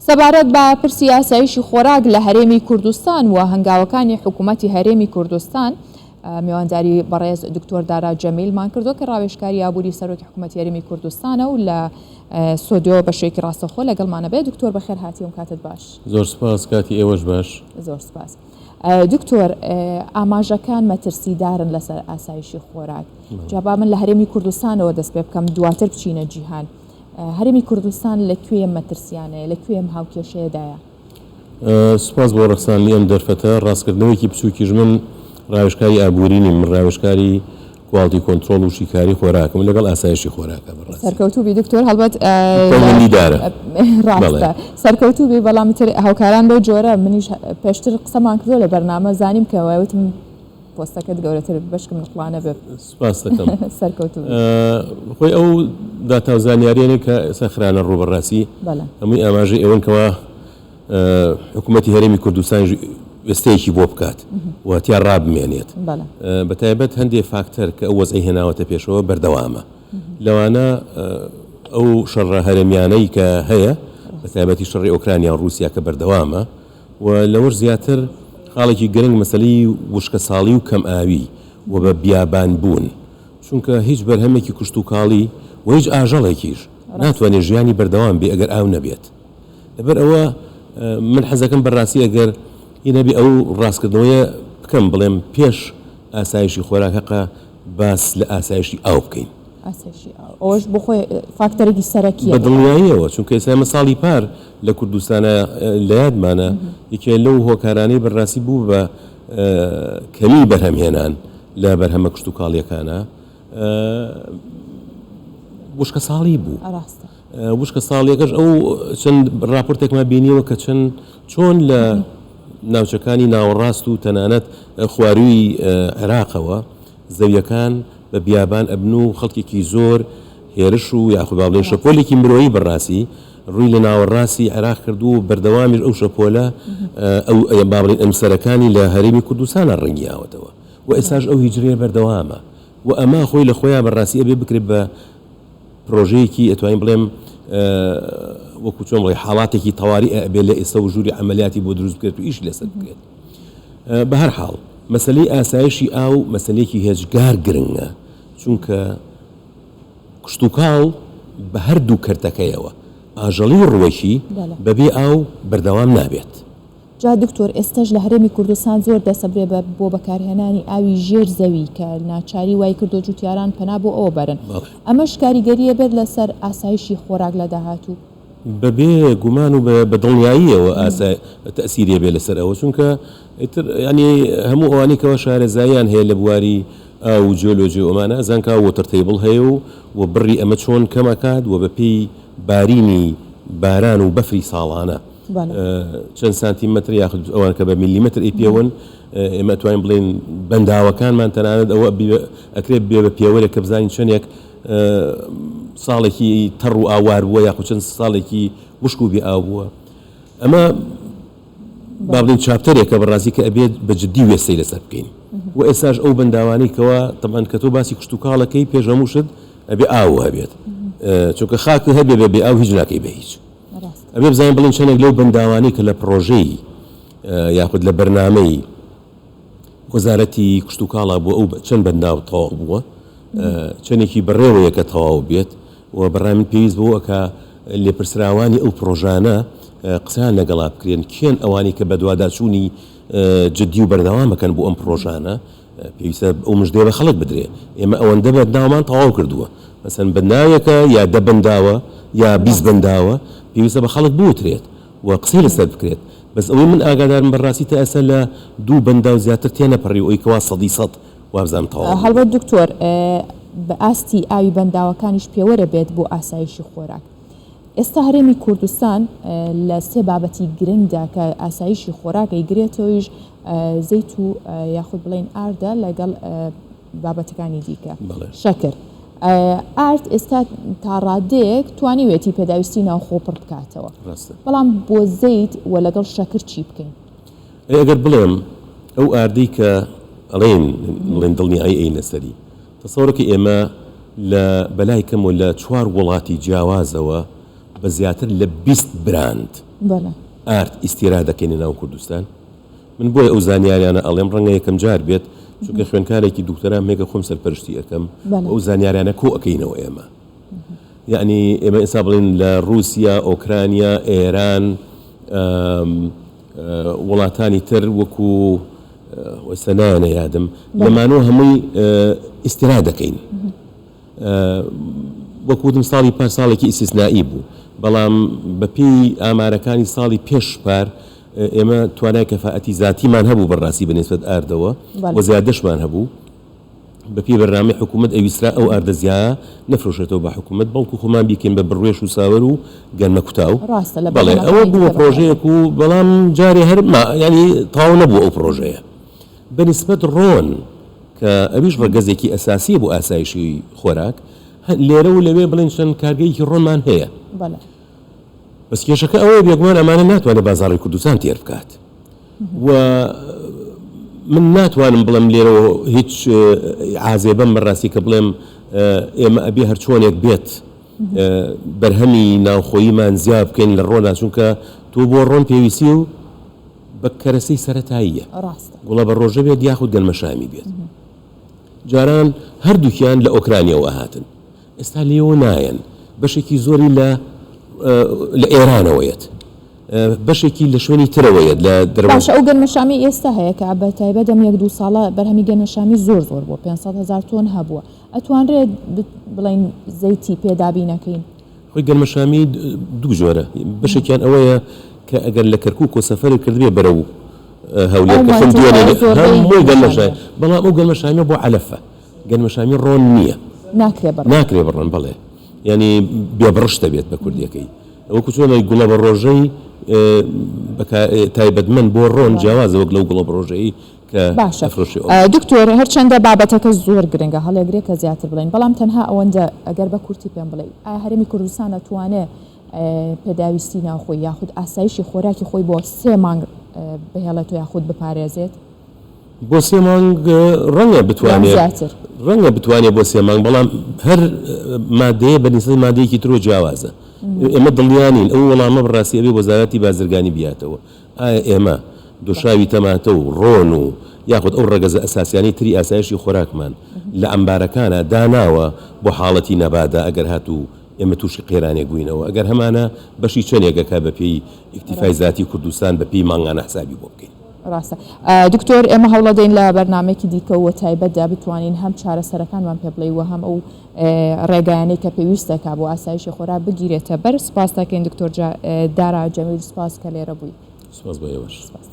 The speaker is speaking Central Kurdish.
سەبارەت بە پرسی ئاسایشی خۆراک لە هەرێمی کوردستان و هەنگاوەکانی حکوومەتی هەرێمی کوردستان میوانداری بەڕێز دکتۆر دارا جەمیلمان کردووە کە ڕاوێژکاری ئابووری سەرۆکی حکوومەتی هەرێمی کوردستانە و لە ستۆدیۆ بە شێوەیەکی ڕاستەوخۆ لەگەڵمانە بێت. دکتۆر بەخێر هاتی ئەم کاتت باش. زۆر سپاس کاتی ئێوەش باش. زۆر سپاس. دکتۆر ئاماژەکان مەترسیدارن لەسەر ئاسایشی خۆراک جا با من لە هەرێمی کوردستانەوە دەست پێ بکەم دواتر بچینە جیهان. هەرێمی کوردستان لە کوێ ئەم مەترسیانەیە، لە کوێ ئەم هاوکێشەیەدایە؟ سوپاس بۆ ڕەخساندنی ئەم دەرفەتە، ڕاستکردنەوەیەکی بچووکیش من ڕاوێژکاری ئابووری نیم، من ڕاوێژکاری quality control و شیکاری خۆراکم لەگەڵ ئاسایشی خۆراکە بەڕاستی. سەرکەوتوو بی دکتۆر، هەڵبەت پەیوەندیدارە. ڕاستە سەرکەوتوو بی، بەڵام ئیتر هاوکاران بەو جۆرە، منیش پێشتر قسەمان کردووە لە بەرنامە زانیم کە وتم پۆستەکەت گەورەتر بێت بەشکم نقڵانە بێت. سوپاست دەکەم. سەرکەوتوو بیت. خۆی ئەو داتا و زانیاریانەی کە ئێستا خرانە ڕوو بەڕاستی هەمووی ئاماژەی ئەوەن کەوا حکوومەتی هەرێمی کوردستانیش وێستەیەکی بۆ بکات و تیا ڕابمێنێت. بە تایبەت هەندێ فاکتەر کە ئەو وەزعەی هێناوەتە پێشەوە بەردەوامە. لەوانە ئەو شەڕە هەرێمیانەی کە هەیە بە تایبەتی شەڕی ئۆکرانیا و ڕووسیا کە بەردەوامە. و لەوەش زیاتر خاڵێکی گرنگ مەسەلەی وشکەساڵی و کەمئاوی و بە بیابان بوون، چونکە هیچ بەرهەمێکی کشتوکاڵی و هیچ ئاژەڵێکیش ناتوانێت ژیانی بەردەوام بێ ئەگەر ئاو نەبێت. لەبەر ئەوە من حەزەکەم بەڕاستی ئەگەر هی نەبێ ئەو ڕاستکردنەوەیە بکەم بڵێم پێش ئاسایشی خۆراک هەقە باس لە ئاسایشی ئاو بکەین. ئاسایشی ئاو ئەوەش بۆ خۆی فاکتەرێکی سەرەکییە. بە دڵنیاییەوە، چونکە ئێستا ئێمە ساڵی پار لە کوردستانا لە یادمانە یەکێ لەو هۆکارانەی بەڕاستی بوو بە کەمی بەرهەمهێنان لە بەرهەمە کشتوکاڵییەکانا وشکەساڵی بوو. ڕاستە. وشکەساڵییەکەش ئەو چەند ڕاپۆرتێکمان بینیوە کە چەند چۆن لە ناوچەکانی ناوەڕاست و تەنانەت خوارووی عێراقەوە زەویەکان بە بیابان ئەبن و خەڵکێکی زۆر هێرش و یاخود با بڵێین شەپۆلێکی مرۆیی بەڕاستی ڕووی لە ناوەڕاستی عێراق کردووە و بەردەوامیش ئەو شەپۆلە ئەو با بڵێین ئەمسەرەکانی لە هەرێمی کوردستانا ڕەنگیاوەتەوە و ئێستاش ئەو هیجرەیە بەردەوامە و ئەمە خۆی لە خۆیا بەڕاستی ئەبێ بکرێت بە پرۆژەیەکی ئەتوانین بڵێم وەکو چۆن بڵێ حاڵاتێکی تەواری ئەبێ لە ئێستا و ژووری عەمەلیاتی بۆ دروست بکرێت و ئیشی لەسەر بکرێت. بەهەرحاڵ مەسەلەی ئاسایشی ئاو مەسەلەیەکی هێجگار گرنگە، چونکە کشتوکاڵ بە هەردوو کەرتەکەیەوە، ئاژەڵی و ڕووەکی، بەبێ ئاو بەردەوام نابێت. جا دکتۆر ئێستاش لە هەرێمی کوردستان زۆر دەسەبرێ بە بۆ بەکارهێنانی ئاوی ژێر زەوی کە ناچاری وای کردووە جوتیاران پەنا بۆ ئەوە بەرن، ئەمەش کاریگەرییە بێت لەسەر ئاسایشی خۆراک لە داهاتوو؟ بەبێ گومان و بە دڵنیاییەوە ئاسا تەئسیری ئەبێ لەسەر ئەوە چونکە ئیتر یانی هەموو ئەوانەی کەوا شارەزاییان هەیە لە بواری ئاو و جیۆلۆجی و ئەمانە ئەزان کە water table هەیە و و بڕی ئەمە چۆن کەم ئەکات و بەپێی بارینی باران و بەفری ساڵانە چەند سانتیمەتر یاخود ئەوان کە بە میلیمەتر ئەیپێون ئێمە ئەتوانین بڵێین بەنداوەکانمان تەنانەت ئەوە ئەکرێ بێ بە پێوەرێک کە بزانین چەندێک ساڵێکی تەڕ و ئاوار بووە یاخود چەند ساڵێکی وشک و بێ ئاو بووە ئەمە با بڵێین chapter ێکە بەڕاستی کە ئەبێت بە جدی وێستەی لەسەر بکەین و ئێستاش ئەو بەنداوانەی کەوا تەبعەن کە تۆ باسی کشتوکاڵەکەی پێش هەموو شت ئەبێ ئاو هەبێت چونکە خاک هەبێ بە بێ ئاو هیچ ناکەی بە هیچ ئەبێ بزانین بڵێن چەندێک لەو بەنداوانەی کە لە پڕۆژەی یاخود لە بەرنامەی وەزارەتی کشتوکاڵا بۆ ئەو چەند بەنداو تەواو بووە چەندێکی بەڕێوەیە کە تەواو بێت و بەڕای من پێویست بەوە ئەکا لێپرسراوانی ئەو پڕۆژانە قسەیان لەگەڵا بکرێن کێن ئەوانەی کە بەدواداچوونی جدی و بەردەوام ئەکەن بۆ ئەم پڕۆژانە پێویستە ئەو مژدەیە بە خەڵک بدرێ ئێمە ئەوەندە بەنداومان تەواو کردووە مەسەن بەنداوێکە یا دە بەنداوە یا 20 بەنداوە پێویستە بە خەڵک بوترێت و قسەی لەسەر بکرێت بەس ئەوەی من ئاگادارم بەڕاستی تا ئێستا لە دوو بەنداو زیاتر تێنەپەڕیوە ئەوی کەوا سەدی سەد وابزانم تەواو بوو. هەڵبەت دکتۆر بە ئاستی ئاوی بەنداوەکانیش پێوەرە بێت بۆ ئاسایشی خۆراک. ئێستا هەرێمی کوردستان لە سێ بابەتی گرنگدا کە ئاسایشی خۆراک ئەیگرێتەوەیش زەیت و یاخود بڵێین ئاردە لەگەڵ بابەتەکانی دیکە شەکر. ئارد ئێستا تا ڕادەیەک توانیوێتی پێداویستی ناوخۆ پڕ بکاتەوە بەڵام بۆ زەیت و لەگەڵ شەکر چی بکەین؟ ئەی ئەگەر بڵێم ئەو ئاردەی کە ئەڵێن بڵێن دڵنیایی ئەینە سەری تەسەورەکە ئێمە لە بەلای کەمەوە لە چوار وڵاتی جیاوازەوە. بە زیاتر لە 20 براند ئارد ئیستیراد دەکەینە ناو کوردستان. من بۆیە ئەو زانیاریانە ئەڵێم ڕەنگە یەکەم جار بێت چونکە خوێندکارێکی دوکتەرام هەیە کە خۆم سەرپەرشتی ئەکەم ئەو زانیاریانە کۆ ئەکەینەوە ئێمە یعنی ئێمە ئێستا بڵێن لە رووسیا ئۆکرانیا ئێران وڵاتانی تر وەکو ئێستا نایەنە یادم لەمانەوە هەمووی ئیسترا دەکەین وەک وتم ساڵی پار ساڵێکی ئیستیسنائی بوو، بەڵام بەپێی ئامارەکانی ساڵی پێش پار ئێمە توانای کەفائەتی زاتیمان هەبوو بەڕاستی بە نیسبەت ئاردەوە و زیادەشمان هەبوو. بەپێی بەرنامەی حکوومەت ئەویسترا ئەو ئاردە زیایە نەفرۆشێتەوە بە حکوومەت، بەڵکو خۆمان بیکەین بە بڕوێش و ساوەر و گەنمە کوتاو. بەڵێ ئەوە بووە پڕۆژەیەک و بەڵام جارێ هەر ما یانی تەواو نەبوو ئەو پڕۆژەیە. بە نیسبەت ڕۆن کە ئەویش ڕەگەزێکی ئەساسییە بۆ ئاسایشی خۆراک، لێرە و لەوێ بڵێین چەند کارگەیەکی ڕۆنمان هەیە. بەس کێشەکە ئەوەیە بێگومان ئەمانە ناتوانێت بازاڕی کوردستان تێر بکات و من ناتوانم بڵێم لێرەوە هیچ عازێبەم بەڕاستی کە بڵێم ئێمە ئەبێ هەرچۆنێک بێت بەرهەمی ناوخۆییمان زیا بکەین لە ڕۆنا چونکە تۆ بۆ ڕۆن پێویستی و بە کەرەسەی سەرەتاییە. ڕاستە. گوڵە بە ڕۆژە بێت یاخود گەنمەشامی بێت. جاران هەردووکیان لە ئۆکرانیاوە ئەهاتن. ئێستا لێوە نایەن. بەشێکی زۆری لە لە ئێرانەوە یەت. بەشێکی لە شوێنی ترەوە یەت لە دەرەوە. باشە ئەو گەنمەشامیەی ئێستا هەیە کە بە تایبەت ئەم یەک دوو ساڵە بەرهەمی گەنمەشامی زۆر زۆر بووە 500 هەزار تۆن هەبووە ئەتوانرێت بڵێین زەیتی پێ دابینەکەین؟ خۆی گەنمەشامی دوو جۆرە، بەشێکیان ئەوەیە کە ئەگەر لە کەرکووک و سەفەرت کردبێ بەرەو هەولێر کە خۆم دوێنێ هەمووی گەنمەشامی، بەڵام ئەو گەنمەشامیە بۆ عەلەفە، گەنمەشامی ڕۆن نییە. ناکرێ بە ڕۆن. ناکرێ بە ڕۆن بەڵێ، یانی بێ بڕشت دەبێت بە کوردیەکەی. وەکو چۆن گوڵە بە ڕۆژەی تایبەتمەند بۆ ڕۆن جیاوازە وەک لەو گوڵە بە ڕۆژەی کە باشە ئەفرۆشێ ئەو. دکتۆر هەرچەندە بابەتەکە زۆر گرنگە هەڵێگرێ کە زیاتر بڵێین بەڵام تەنها ئەوەندە ئەگەر بە کورتی پێم بڵێی ئایا هەرێمی کوردستان ئەتوانێ پێداویستی ناوخۆی یاخود ئاسایشی خۆراکی خۆی بۆ سێ مانگ بهێڵێتەوە یاخود بپارێزێت؟ بۆ سێ مانگ ڕەنگە یان بتوانێ زیاتر؟ ڕەنگە بتوانێ بۆ سێ مانگ بەڵام هەر مادەیە بە نیسبەت مادەیەکی ترەوە جیاوازە ئێمە دڵنیا نین ئەو وەڵامە بەڕاستی ئەبێ وەزارەتی بازرگانی بیاتەوە ئایا ئێمە دۆشاوی تەماتە و ڕۆن و یاخود ئەو ڕەگەزە ئەساسیانەی تری ئاسایشی خۆراکمان لە عەمبارەکانا داناوە بۆ حاڵەتی نەبادا ئەگەر هاتوو ئێمە تووشی قەیرانێک بووینەوە ئەگەر هەمانە بەشی چەنێک ئەکا بە پێی ئیکتیفای زاتی کوردستان بە پێی مانگانە حسابی بۆ بکەین. ڕاستە دکتۆر ئێمە هەوڵەدەین لە بەرنامەیەکی دیکە و تایبەتدا بتوانین هەم چارەسەرەکانمان پێ بڵێی و هەم ئەو ڕێگایانەی کە پێویستە کا بۆ ئاسایشی خۆراک بگیرێتە بەر. سپاست دەکەین دکتۆر دارا جەمیل سپاس کە لێرە بووی. سپاس بۆ ئێوەش. سپاس.